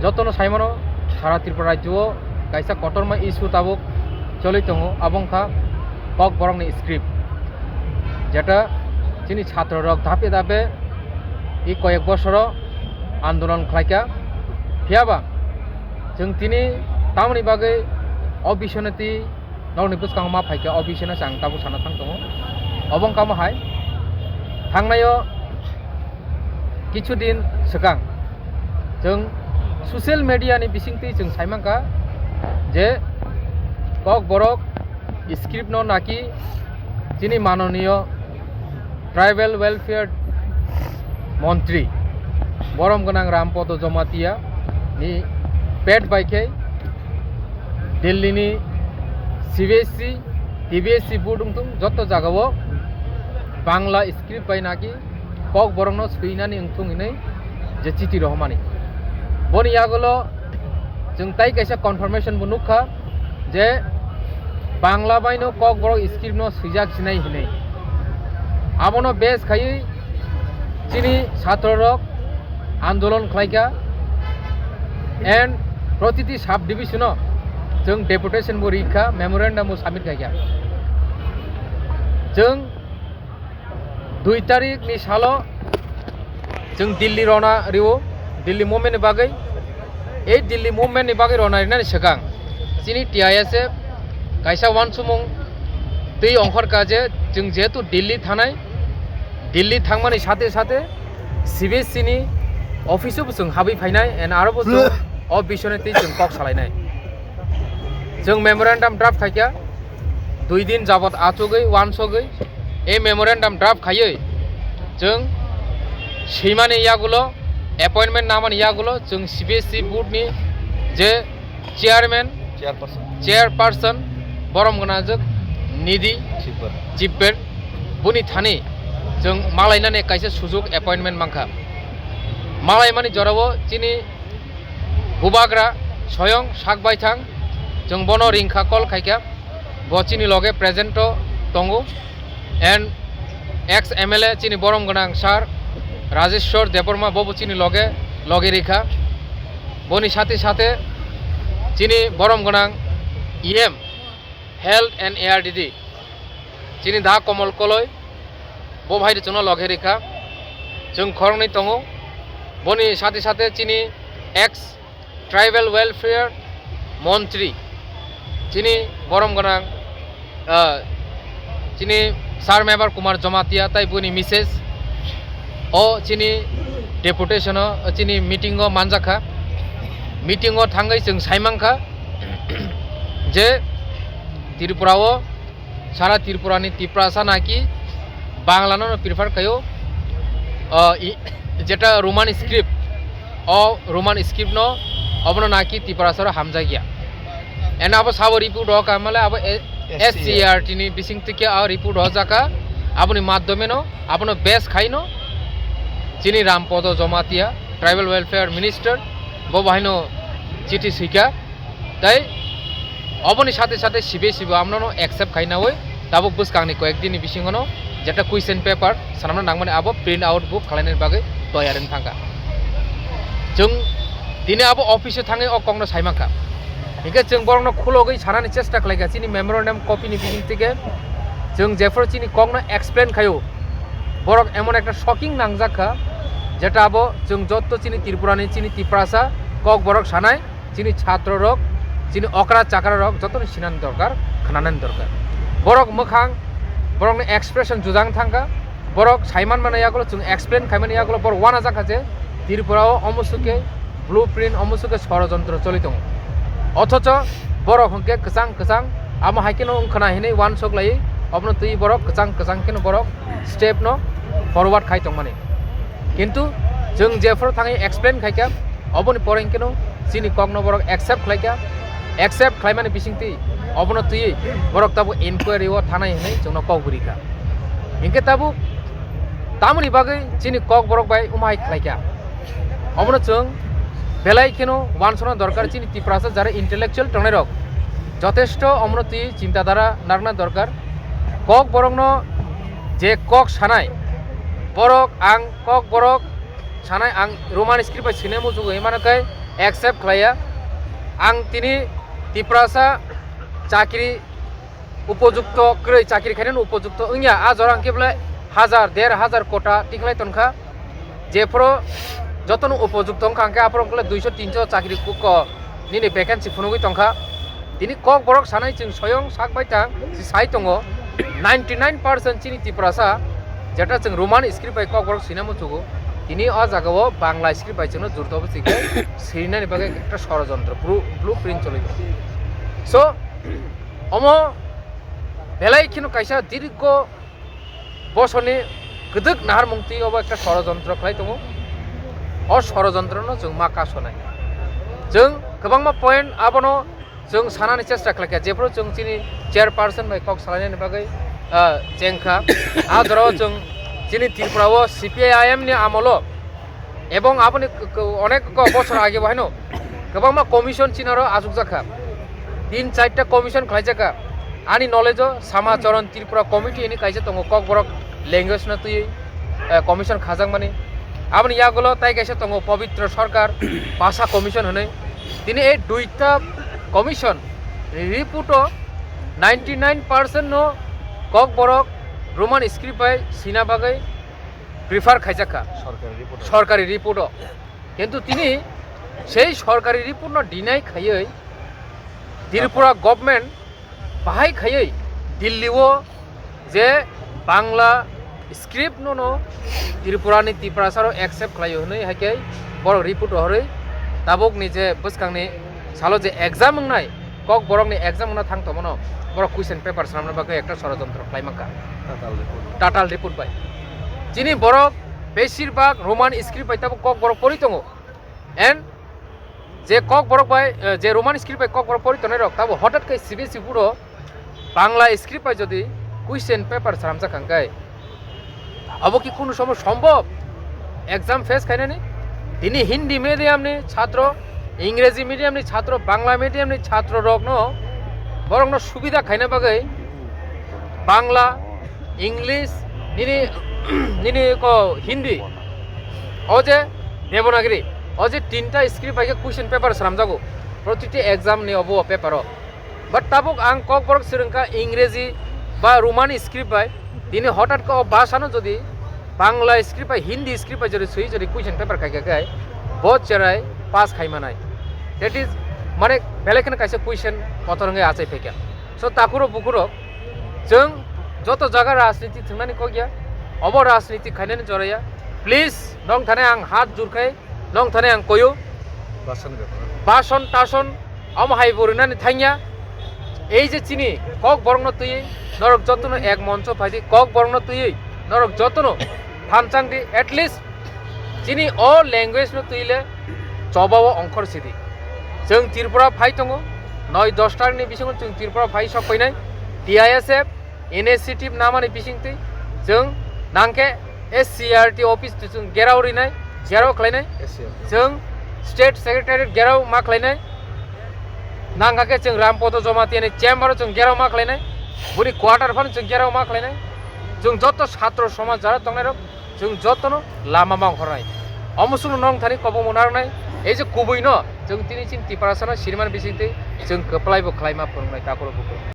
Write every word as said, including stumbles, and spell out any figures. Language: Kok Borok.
Jotono saimano, sara Tripura rajyo o kaisa kotorma issue tabuk choli tongo, abo wngkha Kokborokni script, jeta chini chhatro rok dape dape i koyek bosoro andolon khlaikha. Phiyaba chwng tini tamoni bagwi o bisonoti norokni bwskango ma phaikha, o bisino se ang tabuk sana thang tongo. Obo wngkha mo hai, thangnaio kichu din swkang chwng social media ni bisingtwi chwng saimankha je Kokborok script no naki chini manoniyo tribal welfare montri borom gwnang Rampodo Jomatia ni pet bai khe Delhi ni C B S E, T B S E board wngthung joto jagao Bangla script bai naki Kokborokno swinani wngthung hinwi je chiti rohormani. Boni yagulo chwng tai kaisa confirmation bo nukha je Bangla baino Kokborok script no swijak sinai hinwi. Abono base khaiwi chini chhatro rok andolon khlaikha and protiti sub division o chwng deputation bo rikha, memorandum bo submit khaikha. Chwng dui tarik ni salo chwng Delhi rona rio, Delhi movement ni bagwi. Ei Delhi movement ni bagwi rona rinani swkang chini T I S F kaisa uansukmung twi ongkhorkha je chwng jehetu Delhi thanai, Delhi thangmani sate sate C B S E ni office o bo chwng habwi phainai and aro bo chwng o bisonoti chwng kok salainai. Chwng memorandum draft khaikha, dui din jabot achugwi, uansugwi, ei memorandum draft khaiwi chwng swimani yagulo, appointment namani yagulo chwng C B S E board ni je chairman, Chairperson. Chairperson, borom gwnajwk Nidhi Chipper. Chipper, boni thani chwng malainani kaisa sujuk appointment mankha. Malaimani jorao chini bubagra soyong sak baithang, chwng bono ringkha, call khaikha, bo chini loge present o tongo. And ex M L A chini borom gwnang sir Rajeshwar Debbarma bobo chini loge loge rikha. Boni sate sate chini borom gwnang E M Health and A R D D chini Da Komol Koloi bo bhai chwngno loge rikha. Chwng khoroknwi tongo. Boni sate sate chini ex Tribal Welfare Montri, chini borom gwnang, ah, chini Sir Mebar Kumar Jamatia tai boni misses o chini deputation o, chini meeting o manjakha. Meeting o thangwi chwng saimankha je Tripura o sara Tripura ni Tiprasa naki Bangla no prefer khaio, o, i, jeta Roman script, o Roman script no obono naki Tiprasa ro hamjakya. Eno abo sabo report o kamale abo e-, S C E R T ni bising tike o report o jaka, aboni madhyome no abono base khaino chini Rampodo Jomatia Tribal Welfare Minister bo bahaino chiti swikha. Tai oboni sate sate sibe sibe amno no accept khainawi tabuk bwskangni koyek dinni bisingono jeta question paper sanamna nangmani abo print out bo khwlainani bagwi toyar wng thangkha. Chwng tini abo office o thangwi o kokno saimankha. Hinkhe chwng borokno khulogwi sanani chesta khlaikha chini memorandum copy ni bising tike chwng jephuru chini kokno explain khaio borok emon ekta shocking nangjakha jeta abo chwng jotto chini Tripura ni chini Tiprasa kokborok sanai chini chhatro rok, chini okra chakra rok jotoni sinani dorkar, khnanani dorkar. Borok mwkhang, borokni expression jujang thangkha, borok saiman mani yagulo chwng explain khaimani yagulo borok uanajakha je Tripura o omo suke blueprint, omo suke sorojontro choli tongo. Othocho borok hwnkhe kwchang kwchang amo hai kheno wngkhwna hinwi uansuk laiwi obono twi borok kwchang kwchang kheno borok step no forward khai tongmani. Kintu chwng jephuru thangwi explain khaikha, oboni pore hinkhe no chini kokno borok accept khlaikha, accept khlaimani bisingtwi obono twiwi borok tabuk inquiry o thanai hinwi chwngno kok bwrikha. Hinkhe tabuk tamoni bagwi chini kokborok bai umhai khlaikha? Obono chwng belai kheno uansukna dorkar, chini Tiprasa jara intellectual tongnairok jotesto omono twiwi chinta dhara narwkna dorkar. Kokborokno je kok sanai, borok ang kokborok sanai ang Roman script bai swinai muchungo hinmano khe accept khlaiya. Ang tini Tiprasa chakri upojukto kwrwi, chakri khainani upojukto wngya, a jora hwnkhe bole hazar, der hazar kota tikhlai tongkha. Jephuru jotono upojukto wngkha hwnkhe aphuru wngkha duiso tinso chakri kuko nini vacancy phunugwi tongkha. Tini Kokborok sanai chwng soyong sak bai tang si sai tongo, ninety nine percent chini Tiprasa jeta chwng Roman script bai Kokborok sina muchugo, tini o jagao Bangla script bai chwngno jurto bwswi khe sirinani bagwi ekta sorojontro, blu-, blueprint choli tongo. So, omo belai kheno kaisa dirgo bosorni kwdwk naharmung twi obo ekta sorojontro khlai tongo. O sorojontrono chwng ma kasonai. Chwng kwbangma point abono chwng sanani chesta khlaikha, jephuru chwng chini chairperson bai kok salainani bagwi, ah, chengkha. A jorao chwng chini Tripura o C P I M ni amolo ebong aboni k-, k-, onek ko bosor age bo haino kwbangma commission chinaro achukjakha. Tin charta commission khlaijakha. Ani knowledge o Sama Charan Tripura Committee hwnwi kaisa tongo, Kokborok language no twiwi, eh, commission khajakmani. Aboni yagulo tai kaisa tongo Pabitra Sarkar Bhasha Commission hwnwi. Tini ei duita commission report o ninety nine percent no Kokborok Roman script bai sina bagwi prefer khaijakha. Sorkari report o. Sorkari report o. Kintu tini sei sorkari report no deny khaiwi Tripura government bahai khaiwi Delhi o je Bangla script no no Tripura ni Tiprasa rok accept khlaio hwnwi hai khe borok report rohorwi tabuk ni je bwskang ni salo je exam wngnai, Kokborok ni exam wngna thang tongmano, borok question paper swnamna bagwi ekta sorojontro khlai mankha. Tatal report. Tatal report bai. Chini borok besir bak Roman script bai tabuk Kokborok pori tongo. And je Kokborok bai, eh, je Roman script bai Kokborok pori tongnai rok tabuk hotat khe C B S E board o Bangla script bai jodi question paper swnamjak hwnkhe, abo ki kunu somoy sombhob? Exam face khainani? Tini Hindi medium ni chhatro, Ingreji medium ni chhatro, Bangla medium ni chhatro rokno, borokno subida khaina bagwi Bangla, English, nini, nini ko Hindi, o je Devanagari, o je tinta script bai khe question paper swnamjago protiti exam ni obo paper o. But tabuk ang Kokborok swrwngkha Ingreji ba Roman script bai, tini hotat khe o bhasha no jodi Bangla script bai Hindi script bai jodi swi jodi question paper khaikha khe bo cherai pass khai manai. That is, mane, belai kheno kaisa question kotor wngwi achai phaikha. So, takhurok bukhurok, chwng joto jaga rajniti thwngnani kok ya, obo rajniti khainani jora ya. Please, nong thani ang hat jur khai, nong thani ang koyo. Bason bepar. Bason tason, omo hai bo rinani thangya. Ei je chini Kokborokno twiwi norok jotono ek moncho phaidi, Kokborokno twiwi norok jotono thanchang di, at least chini o language no twi le choba o ongkhor sidi. Chwng Tripura phai tongo, noi dos tarikh ni bisingo chwng Tripura phai sok phainai. T I S F initiative namani bisingtwi chwng nangkhe S C R T office twi chwng gerao rinai, gerao khlainai. S C R T. Chwng state secretariat gerao ma khlainai. Nangkha khe chwng Rampodo Jamatia ni chamber o chwng gerao ma khlainai. Buni quarter phano chwng gerao ma khlainai. Chwng joto satro somaj jara tongnai rok chwng jotono lama ma ongkhornai. Omo chwngno nong thani kobongma narwknai. Ei je kubui no chwng tini chini Tiprasa no siriman bisingtwi chwng kwplai bo khlaima phwrwngnai takhurok bukhurok.